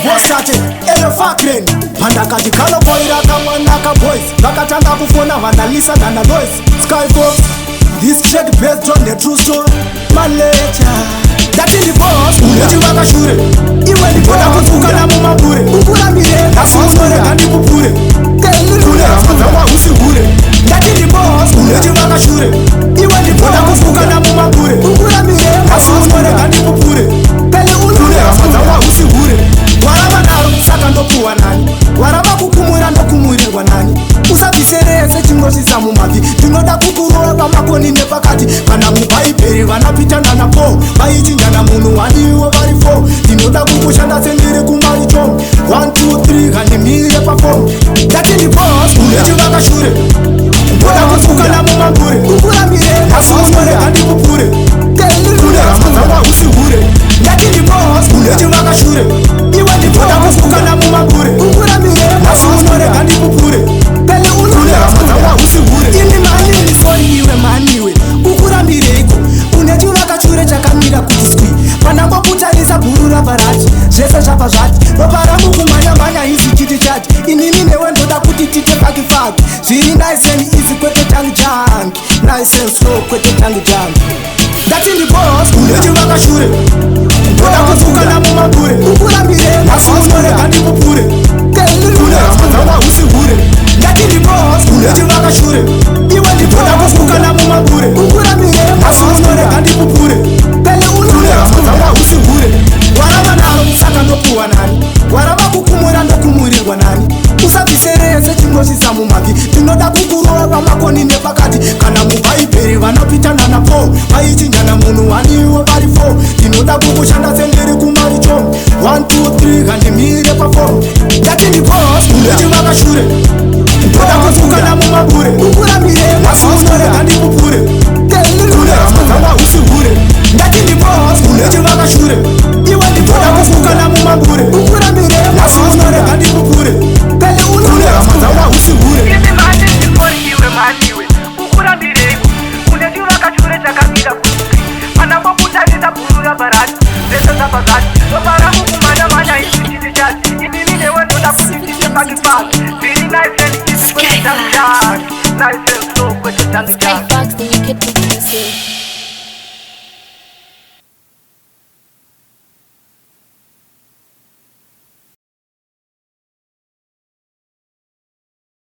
Bosate elefakren pandakati kanoboira kamwana kaboys vakatanga kufona vanalisa nana Lois Skyfox. This track based on the true story. Malecha ndati ndiboss unechivakashure iwe ndinoda kupfukana mumabure ukuramire asi unorega ndikupure kune hama dzangu hausi hure. Ndati ndiboss unechivakashure iwe ndinoda kupfukana mumabure ukuramire asi unorega ndikupure kune hama dzangu hausi hure. Warava naro saka ndopuwa nani, warava kukumura ndokumurirwa nani. Usabviserese chingosvisa mumabvi, ndinoda kukurova makoni nepakati. Kana mubhaibheri vana Pita nana Paul vaichinjana munhu waniwo vari 4. Ndinoda kukushanda sendiri kumaricho 1 2 3 handimire pa4. Ndati ndiboss unechivakashure ndoda kupfukana mumambure ukuramire asi unorega ndikupure kune hama dzangu hausi hure. Ndati ndiboss unechivakashure iwe ndinoda kupfukana mumambure ukuramire asi unorega ndikupure kune hama dzangu hausi hure. Imi manini sorry iwe maniwe ukurambireiko unechivakashure chakamira kuti skwi pandangokutarisa bhuru rabva rati zvese zvabva zvati ropa rangu kumhanya-mhanya izi chiti chati inini newe ndoda kuti tite fakifaki zviri nice and easy kwete jangi jangi, nice and slow kwete jangi jangi. Ndati ndiboss unechivakashure ndoda kupfukana mumambure ukuramire asi unorega ndikupure kune hama dzangu hausi hure. Ndati ndiboss unechivakashure iwe ndinoda kupfukana mumambure ukuramire asi unorega ndikupure kune hama dzangu hausi hure. Warava naro saka ndopuwa nani, warava kukumura ndokumurirwa nani. Usabviserese chingosvisa mumabvi, ndinoda kukurova makoni nepakati. Kana mubhaibheri vanaPita nana Paul vaichinjana munhu waniwo vari 4. Ndinoda kukushanda sendiri kumaricho 1 2 3 handimire pa4. Ndati ndiboss unechivakashure ndoda kupfukana mumabure ukuramire asi unorega